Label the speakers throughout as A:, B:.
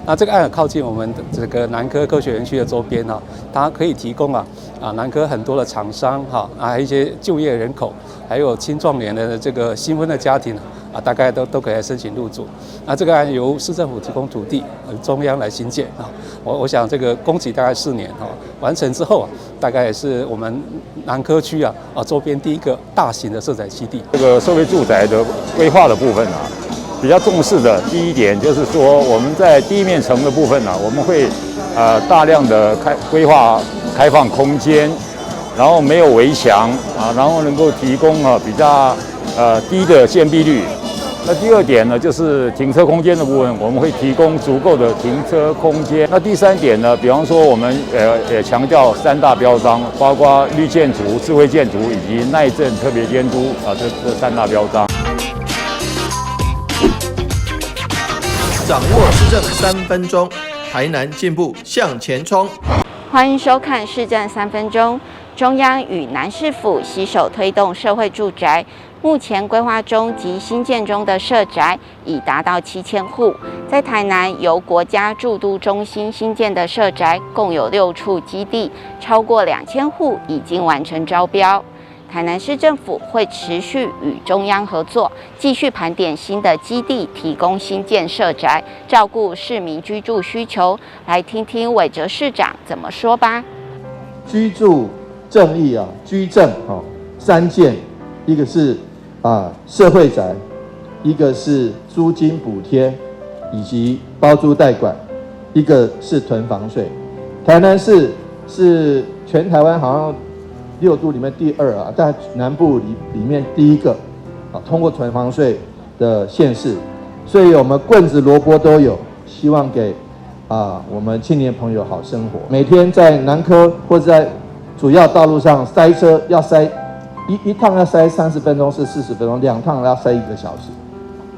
A: 那這個案靠近我們這個南科科學園區的周邊哈，它可以提供南科很多的廠商哈啊一些就業人口，還有青壯年的這個新婚的家庭啊，大概都可以來申請入住。那這個案由市政府提供土地，中央來興建啊。我想這個工期大概4年哈，完成之後啊，大概也是我們南科區啊周邊第一個大型的社宅基地。
B: 這個社會住宅的規劃的部分啊，比較重視的第一點就是說，我們在地面層的部分呢，我們會大量的規劃開放空間，然後沒有圍牆啊，然後能夠提供比較低的建蔽率。那第二點呢，就是停車空間的部分，我們會提供足夠的停車空間。那第三點呢，比方說我們也強調三大標章，包括綠建築、智慧建築以及耐震特別監督啊，這三大標章。
C: 掌握市政3分鐘，台南進步向前衝。
D: 歡迎收看市政三分鐘。中央與南市府攜手推動社會住宅，目前規劃中及興建中的社宅已達到7000戶。在台南由國家住都中心興建的社宅共有6處基地，超過2000戶已經完成招標。台南市政府會持續與中央合作，繼續盤點新的基地，提供新建社宅，照顧市民居住需求。來聽聽韋哲市長怎麼說吧。
E: 居住正義啊，居正哦，三件，一個是社會宅，一個是租金補貼以及包租代管，一個是囤房稅。台南市是全台灣好像6都裡面第二啊，但南部裡面第一個通過囤房稅的縣市，所以我們棍子蘿蔔都有，希望給我們青年朋友好生活。每天在南科或者在主要道路上塞車，要塞一趟要塞30分鐘是40分鐘，兩趟要塞1個小時。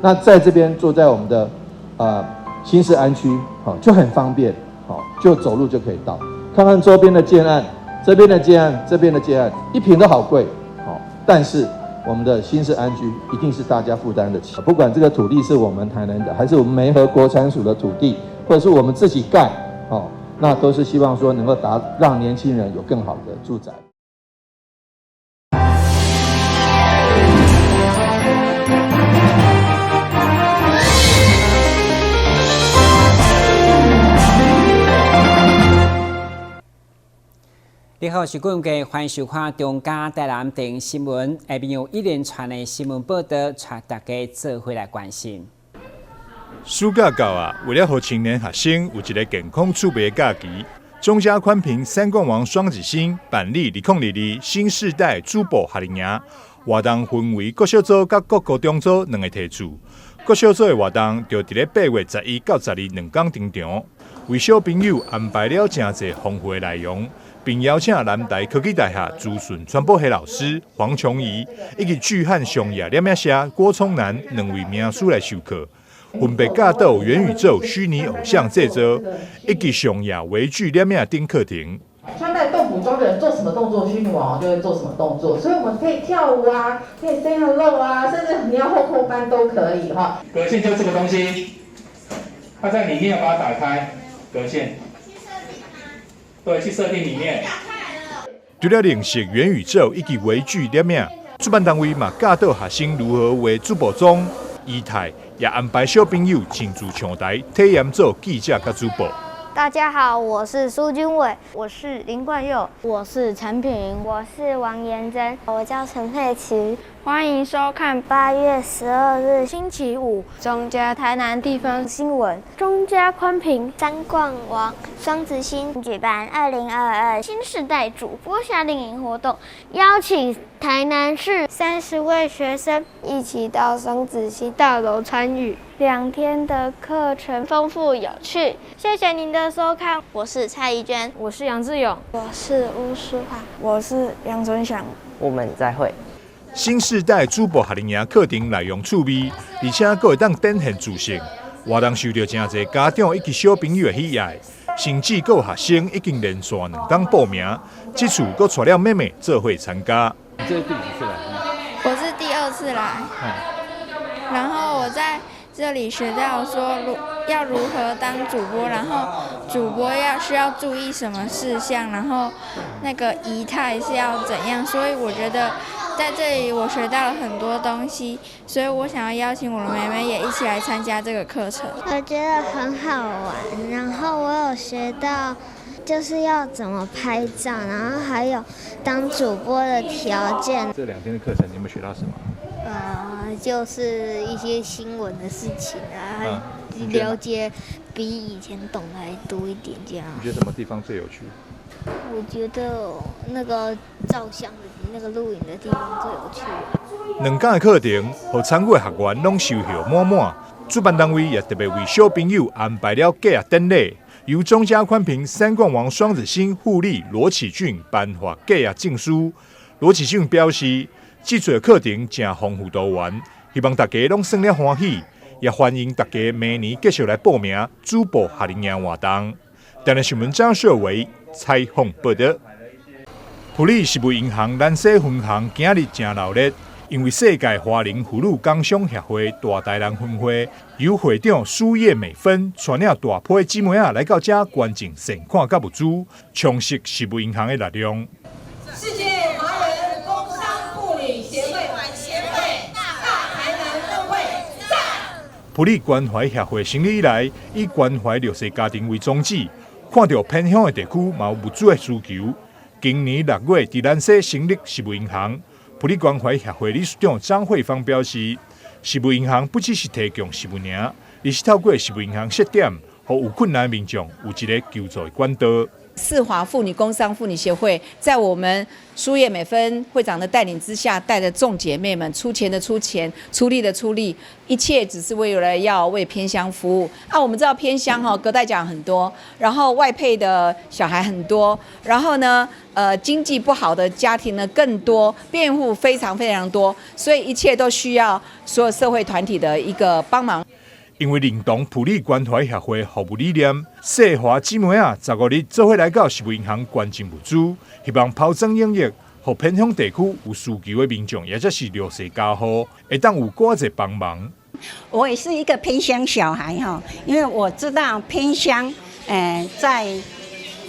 E: 那在這邊住在我們的新市安居，好就很方便，好就走路就可以到。看看周邊的建案，這邊的建案，這邊的建案，一坪都好貴，好，但是我們的新市安居一定是大家負擔得起。不管這個土地是我們台南的，還是我們梅河國產署的土地，或者是我們自己蓋，哦，那都是希望說能夠讓年輕人有更好的住宅。
F: 你好，我是郭永杰，歡迎收看中嘉台南電新聞。下面有一連串的新聞報道，帶大家做伙來關心。
G: 暑假到啊，為了予青年學生有一個健康趣味的假期，中嘉寬頻三冠王雙子星辦理2022新世代主播夏令營活動，分為國小組佮國高中組兩個梯次。國小組的活動就佇咧8月11到12兩工登場，為小朋友安排了誠濟豐富的內容，並邀請南台科技大學資訊傳播系老師黃瓊儀以及巨漢商業攝影師郭聰南兩位名師來授課，分別教導元宇宙虛擬偶像製作以及商業微距攝影等課程。
H: 穿戴動捕裝的人做什麼動作，虛擬網紅就會做什麼動作，所以我們可以跳舞啊，可以 say hello 啊，甚至你要後空翻都可以哈。
I: 隔線就這個東西，它在裡面要把它打開，隔線。對，去設定裡面。
G: 除了認識元宇宙以及微距攝影，主辦單位嘛教導學生如何畫主播妝、儀態，也安排小朋友親自上台體驗做記者佮主播。
J: 大家好，我是蘇君偉，我是林冠佑，我是陳品，
K: 我是王妍珍，我叫陳佩琪。
J: 歡迎收看
K: 8月12日
J: 星期五中嘉台南地方
K: 新聞，
J: 中嘉寬頻
K: 三冠王雙子星舉辦2022新世代主播夏令營活動，邀請台南市
J: 30位學生
K: 一起到雙子星
J: 大樓參與2天的課程，豐富有趣。謝謝您的收看，
K: 我是蔡怡娟，
J: 我是楊志勇，
K: 我是巫淑華，
L: 我是楊春祥，
M: 我們再會。
G: 新世代主播夏令營課程內容趣味，而且閣會當展現自信。活動受到誠濟家長以及小朋友的喜愛，甚至閣有學生已經連續兩工報名，這次閣帶了妹妹做伙參加。
A: 你這是第幾次來？
L: 我是第二次來。然後我在這裡學到說，要如何當主播，然後主播要需要注意什麼事項，然後那個儀態是要怎樣，所以我覺得在這裡我學到了很多東西，所以我想要邀請我的妹妹也一起來參加這個課程。
K: 我覺得很好玩，然後我有學到就是要怎麼拍照，然後還有當主播的條件。
G: 這兩天的課程你有沒有學到什麼？
K: 就是一些新聞的事情啊，了解比以前懂得還多一點，這樣。
G: 你覺得什麼地方最有趣？
K: 我覺得那個照相的那個錄影的地方最有趣。
G: 兩工的課程，予參與的學員攏收穫滿滿。主辦單位也特別為小朋友安排了結業典禮，由中嘉寬頻三冠王雙子星護理羅啟俊頒發結業證書。羅啟俊表示，這次課程誠豐富多元，希望大家攏耍了歡喜，也歡迎大家明年繼續來報名主播夏令營活動。台南新聞張秀偉採訪報道。埔里食物銀行蘭西分行今日誠鬧熱，因為世界華人婦女工商協會大台南分會由會長蘇葉美芬帶領大批姊妹仔來到遮捐贈善款佮物資，充實食物銀行的力量。
H: 世界華人工商婦女協會協會大台南分會讚。
G: 埔里關懷協會成立以來，以關懷弱勢家庭為宗旨，看著偏鄉的地區嘛有物資的需求。今年6月，佇蘭西成立食物銀行。埔里關懷協會理事長張慧芳表示，食物銀行不只是提供食物爾，而是透過食物銀行設點，予有困難民眾有一個求助的管道。
M: 四華婦女工商婦女協會在我們蘇葉美芬會長的帶領之下，帶着眾姐妹們出錢的出錢，出力的出力，一切只是為了要為偏鄉服務。啊，我們知道偏鄉哈隔代教養很多，然後外配的小孩很多，然後呢，經濟不好的家庭呢更多，邊緣戶非常非常多，所以一切都需要所有社會團體的一個幫忙。
G: 因為認同埔里關懷協會服務理念，世華姊妹仔15日做伙來到食物銀行捐贈物資，希望拋磚引玉，予偏鄉地區有需求的民眾，也就是弱勢家戶，會當有閣濟幫忙。
N: 我也是一個偏鄉小孩哈，因為我知道偏鄉，在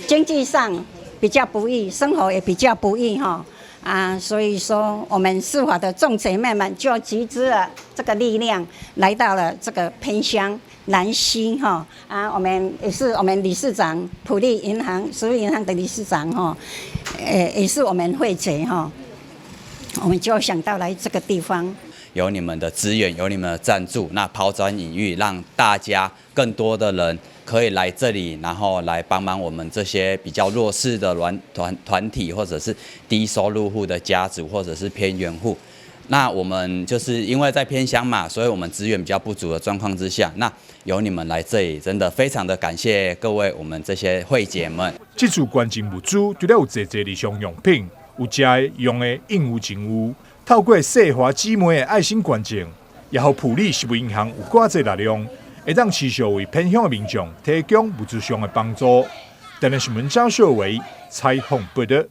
N: 經濟上比較不易，生活也比較不易哈。啊，所以說我們世華的眾姐妹們就集資了這個力量，來到了這個偏鄉蘭溪哈。啊，我們也是我們理事長埔里銀行食物銀行的理事長哈，也是我們會姐哈，我們就想到來這個地方。
O: 有你們的資源，有你們的贊助，那拋磚引玉，讓大家更多的人可以來這裡，然後來幫忙我們這些比較弱勢的團體，或者是低收入戶的家族，或者是偏遠戶。那我們就是因為在偏鄉嘛，所以我們資源比較不足的狀況之下，那有你們來這裡，真的非常的感謝各位我們這些會姐們。
G: 這次捐贈物資，除了有濟濟日常用品，有食的、用的，應有盡有。透過世華姊妹的愛心捐贈，也予埔里食物銀行有閣濟力量，會當持續為偏鄉的民眾提供物資上的幫助。台南新聞張秀偉採訪報道。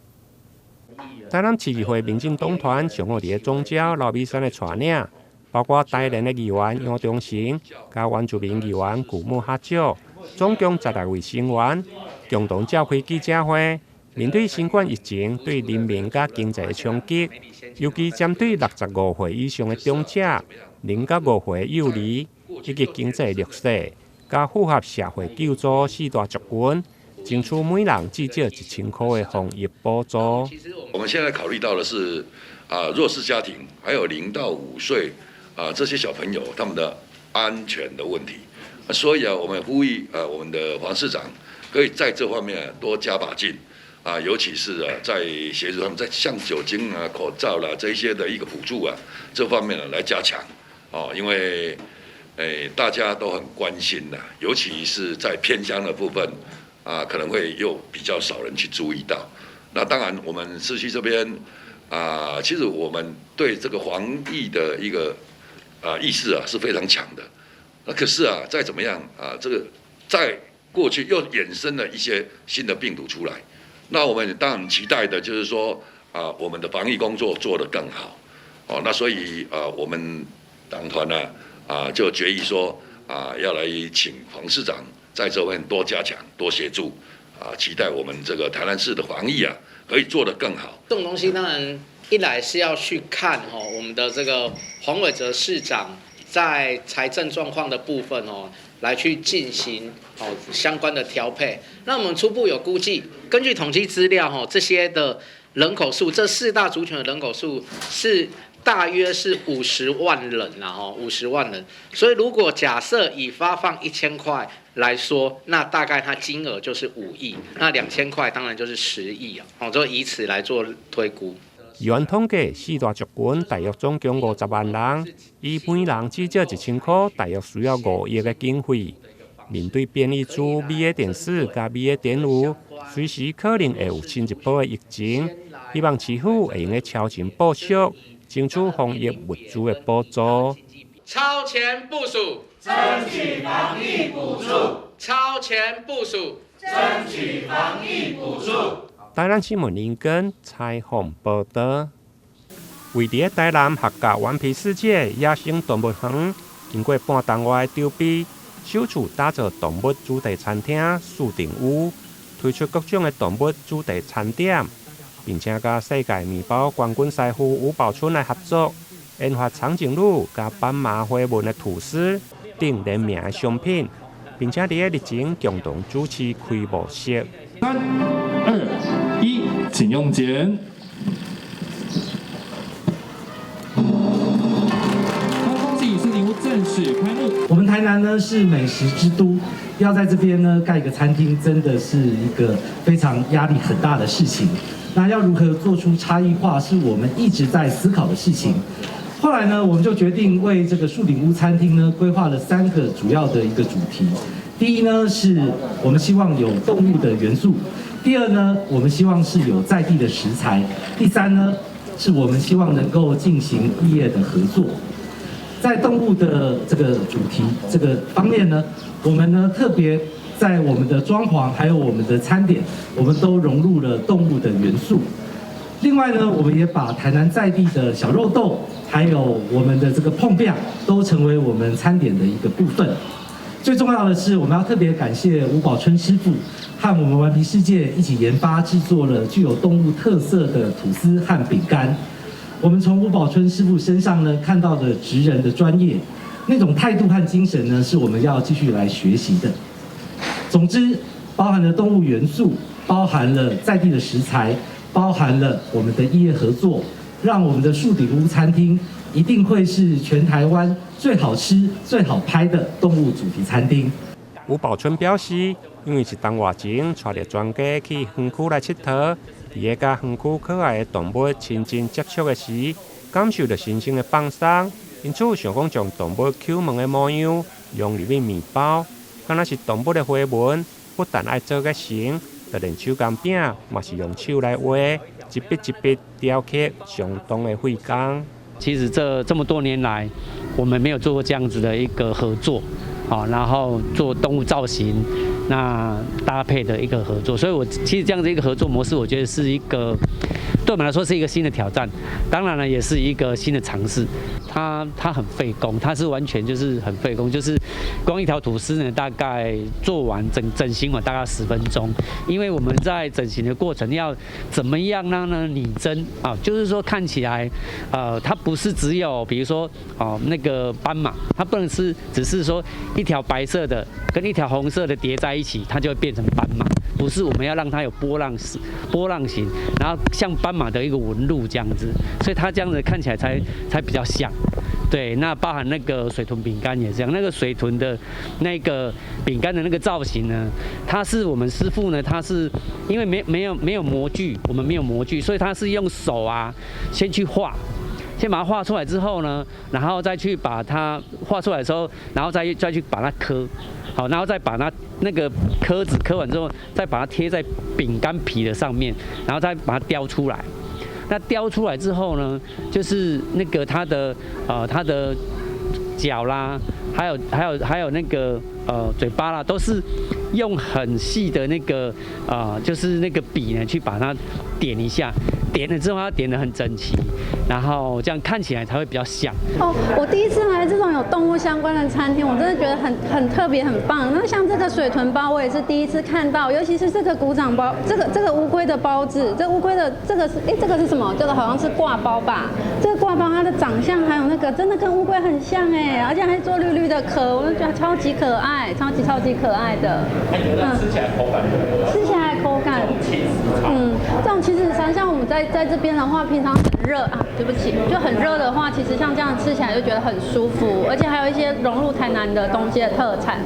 P: 台南市議會民進黨團上午佇總召劉美珊的帶領，包括台聯的議員楊忠成、佮原住民議員古木哈少，總共16位成員，共同召開記者會。面對新冠疫情對人民佮經濟的衝擊，尤其針對65歲以上的長者、0到5歲幼兒以及經濟弱勢，佮符合社會救助四大族群，爭取每人至少1000箍的防疫補助。
Q: 我們現在考慮到的是弱勢家庭，還有0到5歲這些小朋友他們的安全的問題，所以我們呼籲我們的黃市長可以在這方面多加把勁。尤其是在協助他們在像酒精啊、口罩啦這一些的一個補助啊，這方面呢來加強哦，因為大家都很關心吶，尤其是在偏鄉的部分啊，可能會又比較少人去注意到。那當然，我們市區這邊啊，其實我們對這個防疫的一個意識啊是非常強的。那可是啊，再怎麼樣啊，這個在過去又衍生了一些新的病毒出來。那我們當然期待的就是說啊，我們的防疫工作做得更好，哦，那所以啊，我們黨團呢啊就決議說啊，要來請黃市長在這方面多加強、多協助啊，期待我們這個台南市的防疫啊，可以做得更好。
R: 這種東西當然一來是要去看吼，我們的這個黃偉哲市長在財政狀況的部分哦，來去進行哦相關的調配。那我們初步有估計，根據統計資料吼，這些的人口數，這四大族群的人口數是大約是50萬人啦，吼，五十萬人。所以如果假設以發放1000塊來說，那大概它金額就是5億，那2000塊當然就是10億啊，哦，就以此來做推估。
P: 議員統計，四大族群大約總共50萬人，以每人至少1000塊，大約需要5億的經費。面對變異株 BA.4佮 BA.5，隨時可能會有新一波的疫情，希望市府會用得超前部署，爭取防疫物資的補助。
R: 超前部署，
S: 爭取防疫補助。
R: 超前部署，
S: 爭取防疫補助。
P: 台南新聞林根採訪報道，位佇台南客家頑皮世界野生動物園，經過半冬外的籌備，首次打造動物主題餐廳樹頂屋，推出各種的動物主題餐點，並且佮世界麵包冠軍師傅吳寶春來合作，研發長頸鹿佮斑馬花紋的吐司等聯名的商品，並且佇個日前共同主持開幕式。
T: 三、二、一，請用剪。恭喜樹頂屋正式開幕。
U: 我們台南呢是美食之都，要在這邊呢蓋一個餐廳，真的是一個非常壓力很大的事情。那要如何做出差異化，是我們一直在思考的事情。後來呢，我們就決定為這個樹頂屋餐廳呢規劃了三個主要的一個主題。第一呢，是我們希望有動物的元素；第二呢，我們希望是有在地的食材；第三呢，是我們希望能夠進行異業的合作。在動物的這個主題這個方面呢，我們呢特別在我們的裝潢還有我們的餐點，我們都融入了動物的元素。另外呢，我們也把台南在地的小肉豆，還有我們的這個椪餅，都成為我們餐點的一個部分。最重要的是，我們要特別感謝吳寶春師傅和我們頑皮世界一起研發製作了具有動物特色的吐司和餅乾。我們從吳寶春師傅身上呢看到的職人的專業，那種態度和精神呢，是我們要繼續來學習的。總之，包含了動物元素，包含了在地的食材，包含了我們的異業合作，讓我們的樹頂屋餐廳一定會是全台灣最好吃、最好拍的動物主題餐廳。
P: 吳寶春表示，因為一冬外前帶著全家去園區來𨑨迌，佇个佮園區可愛的動物親近接觸的時，感受著身心的放鬆，因此想講將動物 Q 毛的模樣融入去麵包，敢若是動物的花紋，不但愛做個成，就連手工餅嘛是用手來畫，一筆一筆雕刻，相當的費工。
V: 其實這麼多年來，我們沒有做過這樣子的一個合作，好，然後做動物造型，那搭配的一個合作，所以我其實這樣子一個合作模式，我覺得是一個對我們來說是一個新的挑戰，當然了，也是一個新的嘗試。它很費工，它是完全就是很費工，就是光一條吐司呢，大概做完整整形完大概10分鐘，因為我們在整形的過程要怎麼樣讓呢擬真啊，就是說看起來，它不是只有比如說哦那個斑馬，它不能是只是說一條白色的跟一條紅色的疊在一起，它就會變成斑馬。不是，我們要讓它有波浪式、波浪形，然後像斑馬的一個紋路這樣子，所以它這樣子看起來才比較像。對，那包含那個水豚餅乾也這樣，那個水豚的那個餅乾的那個造型呢，它是我們師傅呢，他是因為沒有模具，我們沒有模具，所以他是用手啊先去畫。先把它畫出來之後呢，然後再去把它畫出來的時候，然後再去把它刻，好，然後再把它那個刻紙刻完之後，再把它貼在餅乾皮的上面，然後再把它雕出來。那雕出來之後呢，就是那個它的腳啦，還有那個嘴巴啦，都是用很細的那個就是那個筆呢去把它點一下。點了之後要點得很整齊，然後這樣看起來才會比較像。
B: 哦，我第一次來這種有動物相關的餐廳，我真的覺得很特別，很棒。那像這個水豚包，我也是第一次看到，尤其是這個鼓掌包，這個烏龜的包子，這烏龜的這個是，哎，這個是什麼？這個好像是掛包吧？這個掛包它的長相還有那個真的跟烏龜很像哎，而且還做綠綠的殼，我就覺得超級可愛，超級超級可愛的。
I: 那你覺得吃起來口感如
B: 何？吃起來口感，這種起司餐，像我們在這邊的話，平常很熱啊，對不起，就很熱的話，其實像這樣吃起來就覺得很舒服，而且還有一些融入台南的東西的特產，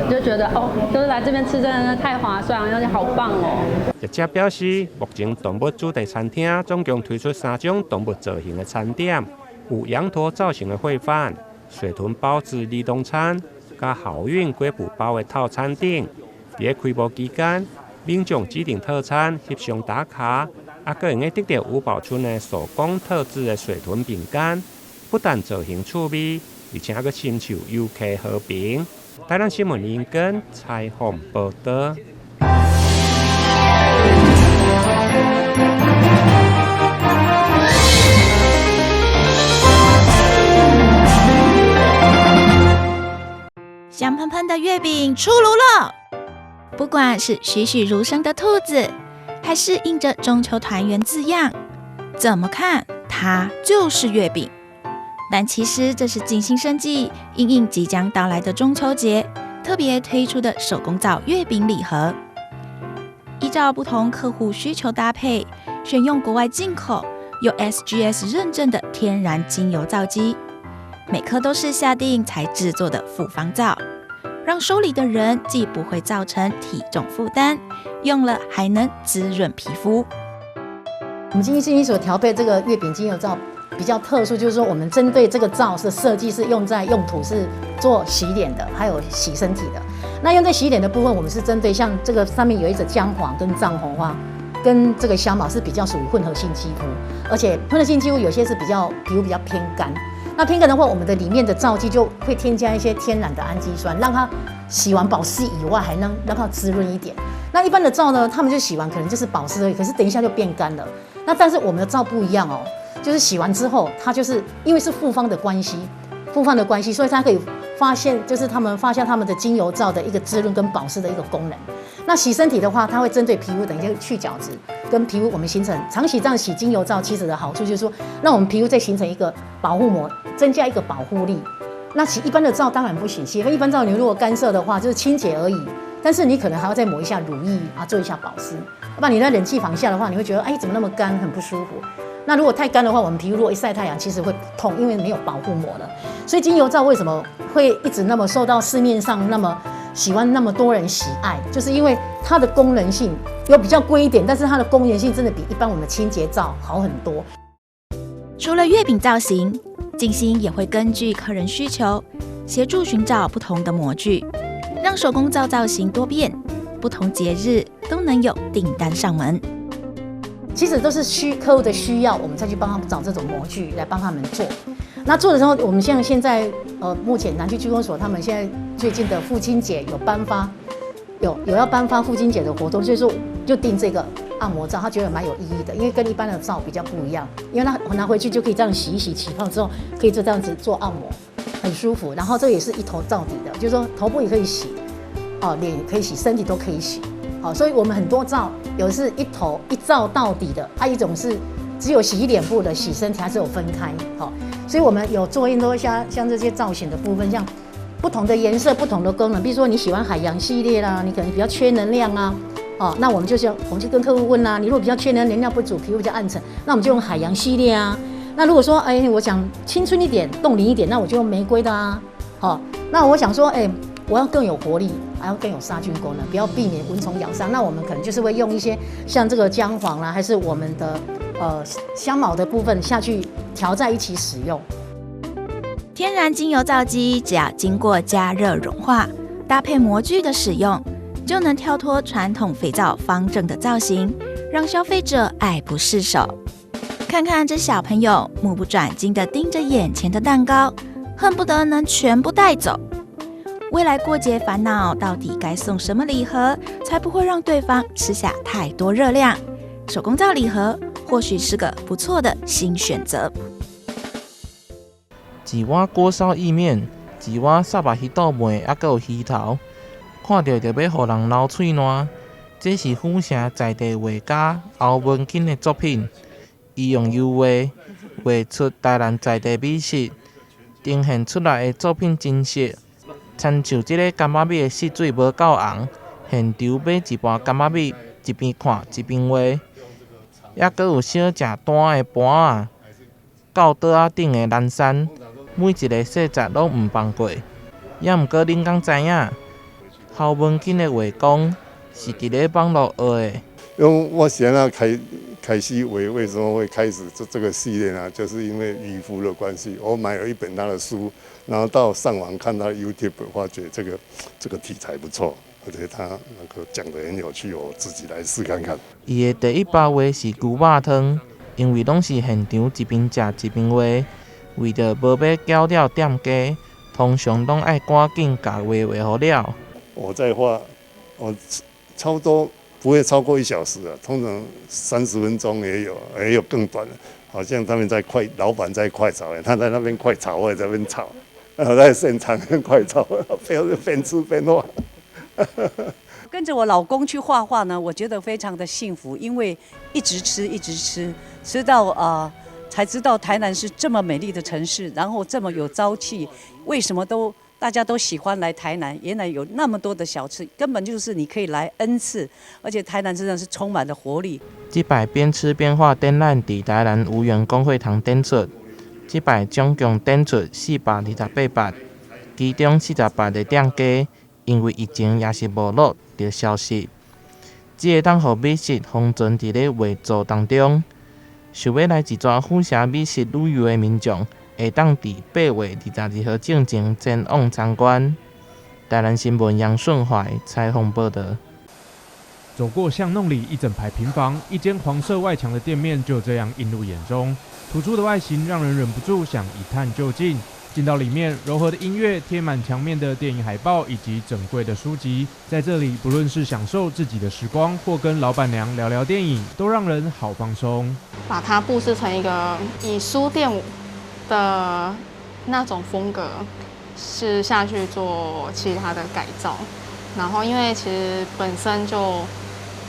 B: 就覺得哦，就是來這邊吃真的太划算，而且好棒哦。
P: 業者表示，目前動物主題餐廳總共推出三種動物造型的餐點，有羊駝造型的燴飯、水豚包子立冬餐，佮好運龜母包的套餐等。佇咧開幕期間，民眾指定套餐翕相打卡，閣會用得著吳寶春的手工特製的水豚餅乾，不但造型趣味，而且閣深受遊客好評。台南新聞林根採訪報導。
C: 香噴噴的月餅出爐了！不管是栩栩如生的兔子，還是印着中秋團圓字樣，怎麼看它就是月餅。但其實這是靜心生技因應即將到來的中秋節，特別推出的手工皂月餅禮盒，依照不同客戶需求搭配，選用國外進口有 SGS 認證的天然精油皂基，每顆都是下定才製作的複方皂。讓收禮的人既不會造成體重負擔，用了還能滋潤皮膚。
W: 我們今天所調配這個月餅精油皂比較特殊，就是說我們針對這個皂的設計是用在用途是做洗臉的，還有洗身體的。那用在洗臉的部分，我們是針對像這個上面有一隻薑黃跟藏紅花，跟這個香茅是比較屬於混合性肌膚，而且混合性肌膚有些是比較皮膚比較偏乾。那偏乾的話，我們的裡面的皂基就會添加一些天然的氨基酸，讓它洗完保濕以外，還能讓它滋潤一點。那一般的皂呢，他們就洗完可能就是保濕而已，可是等一下就變乾了。那但是我們的皂不一樣哦，就是洗完之後，它就是因為是複方的關係，所以它可以發現，就是他們發現他們的精油皂的一個滋潤跟保濕的一個功能。那洗身體的話，它會針對皮膚，等一下去角質，跟皮膚我們形成長期這樣洗精油皂，其實的好處就是說，讓我們皮膚再形成一個保護膜，增加一個保護力。那洗一般的皂當然不行，洗一般皂你如果乾澀的話，就是清潔而已，但是你可能還要再抹一下乳液啊，做一下保濕。不然你在冷氣房下的話，你會覺得哎，怎麼那麼乾，很不舒服。那如果太乾的話，我們皮膚如果一曬太陽，其實會痛，因為沒有保護膜了。所以精油皂為什麼會一直那麼受到市面上那麼喜歡那麼多人喜愛，就是因為它的功能性有比較貴一點，但是它的功能性真的比一般我們的清潔皂好很多。
C: 除了月餅造型，靜心也會根據客人需求，協助尋找不同的模具，讓手工皂造型多變，不同節日都能有訂單上門。
W: 其實都是客戶的需要，我們再去幫他們找這種模具來幫他們做。那做的時候，我們像現在，目前南區區公所他們現在最近的父親節有頒發，有要頒發父親節的活動，所以說就訂這個按摩皂，他覺得蠻有意義的，因為跟一般的皂比較不一樣，因為他拿回去就可以這樣洗一洗，起泡之後可以就這樣子做按摩，很舒服。然後這也是一頭到底的，就是說頭部也可以洗，哦，臉也可以洗，身體都可以洗。好，所以我們很多皂有的是一頭一皂到底的，啊，一種是只有洗臉部的，洗身體還是有分開。好，所以我們有做很多像這些造型的部分，像不同的顏色、不同的功能。比如說你喜歡海洋系列啦，你可能比較缺能量啊，哦，那我們就跟客戶問啦，你如果比較缺能量不足，皮膚比較暗沉，那我們就用海洋系列啊。那如果說哎，我想青春一點、凍齡一點，那我就用玫瑰的啊。好，那我想說哎，我要更有活力，還要更有殺菌功能，不要避免蚊蟲咬傷。那我們可能就是會用一些像這個薑黃啦，還是我們的香茅的部分下去調在一起使用。
C: 天然精油皂基只要經過加熱融化，搭配模具的使用，就能跳脫傳統肥皂方正的造型，讓消費者愛不釋手。看看這小朋友目不轉睛地盯着眼前的蛋糕，恨不得能全部帶走。未來過節煩惱到底該送什麼禮盒，才不會讓對方吃下太多熱量？手工皂禮盒或許是個不錯的新選擇。
D: 一碗鍋燒意麵，一碗薩肉魚肚糜，猶閣有魚頭，看著就欲予人流喙瀾。這是府城在地畫家歐文錦的作品，伊用油畫畫出台南在地美食，呈現出來的作品真實，親像這个柑仔米的色水無夠紅，現場買一盤柑仔米，一邊看一邊畫，猶閣有小食攤的盤仔，到桌仔頂的南山，每一个細節攏毋放過。猶毋過恁敢知影，侯文錦的畫工是佇咧網路學的。
E: 因為我想要開始畫，為什麼會開始做這個系列呢？就是因為漁夫的關係，我買了一本他的書，然後到上網看他 YouTube，發覺這個題材不錯，而且他那個講得很有趣，我自己來試看看。
D: 伊的第一包畫是牛肉湯，因為攏是現場一邊食一邊畫，為著無欲攪擾店家，通常攏愛趕緊共畫畫予了。
E: 我在畫，我差不多不會超過一小時啊，通常30分鐘也有，也有更短的。好像他們在快，老闆在快炒，他在那邊快炒，我也在那邊炒，然後在現場快炒，邊邊吃邊畫。
F: 跟着我老公去畫畫呢，我覺得非常的幸福，因為一直吃，一直吃，吃到才知道台南是這麼美麗的城市，然後這麼有朝氣，為什麼都大家都喜歡來台南？原來有那麼多的小吃，根本就是你可以來 N 次，而且台南真的是充滿了活力。
D: 這擺邊吃邊畫展覽佇台南吳園公會堂展出，這擺總共展出428幅，其中48个店家因為疫情抑是沒落就消失，只會當予美食封存佇咧畫作當中。想欲來一逝府城美食旅遊的民眾，會當佇8月22號進前前往參觀。台南新聞楊順懷採訪報導。
T: 走過巷弄裡一整排平房，一間黃色外牆的店面就這樣映入眼中。突出的外形讓人忍不住想一探究竟。進到裡面，柔和的音樂、貼滿牆面的電影海報以及整櫃的書籍，在這裡不論是享受自己的時光，或跟老闆娘聊聊電影，都讓人好放鬆。
X: 把它布置成一個以書店的那種風格，是下去做其他的改造。然後因為其實本身就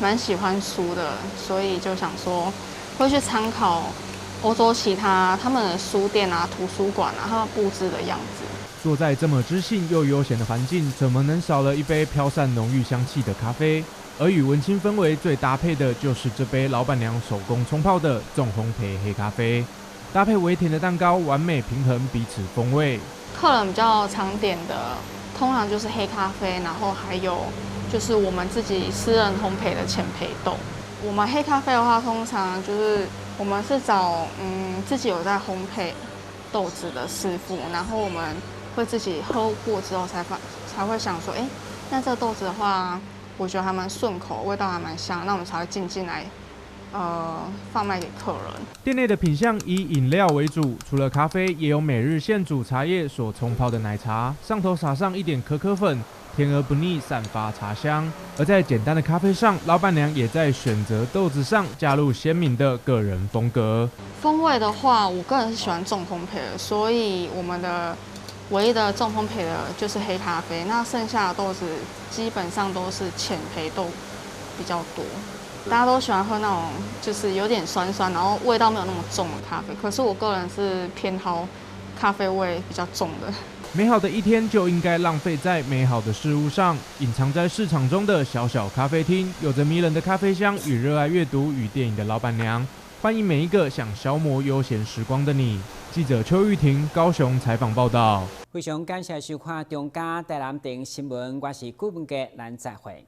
X: 蠻喜歡書的，所以就想說會去參考歐洲其他他們的書店啊、圖書館啊，他們布置的樣子。
T: 坐在這麼知性又悠閒的環境，怎麼能少了一杯飄散濃郁香氣的咖啡？而與文青氛圍最搭配的就是這杯老闆娘手工沖泡的重烘焙黑咖啡，搭配微甜的蛋糕，完美平衡彼此風味。
X: 客人比較常點的，通常就是黑咖啡，然後還有就是我們自己私人烘焙的淺焙豆。我們黑咖啡的話，通常就是我們是找自己有在烘焙豆子的師傅，然後我們會自己喝過之後才會想說，欸，那這個豆子的話，我覺得還蠻順口，味道還蠻香，那我們才會進來，販賣給客人。
T: 店內的品項以飲料為主，除了咖啡，也有每日現煮茶葉所沖泡的奶茶，上頭撒上一點可可粉，甜而不膩，散發茶香。而在簡單的咖啡上，老闆娘也在選擇豆子上加入鮮明的個人風格。
X: 風味的話，我個人是喜歡重烘焙的，所以我們的唯一的重烘焙的就是黑咖啡，那剩下的豆子基本上都是淺焙豆比較多。大家都喜歡喝那種就是有點酸酸，然後味道沒有那麼重的咖啡。可是我個人是偏好咖啡味比較重的。
T: 美好的一天就應該浪費在美好的事物上。隱藏在市場中的小小咖啡廳，有着迷人的咖啡香與熱愛閱讀與電影的老闆娘。歡迎每一個想消磨悠閒時光的你。記者邱玉婷高雄採訪報道。
Y: 非常感謝收看中嘉台南電新聞，我是顧文傑，咱再會。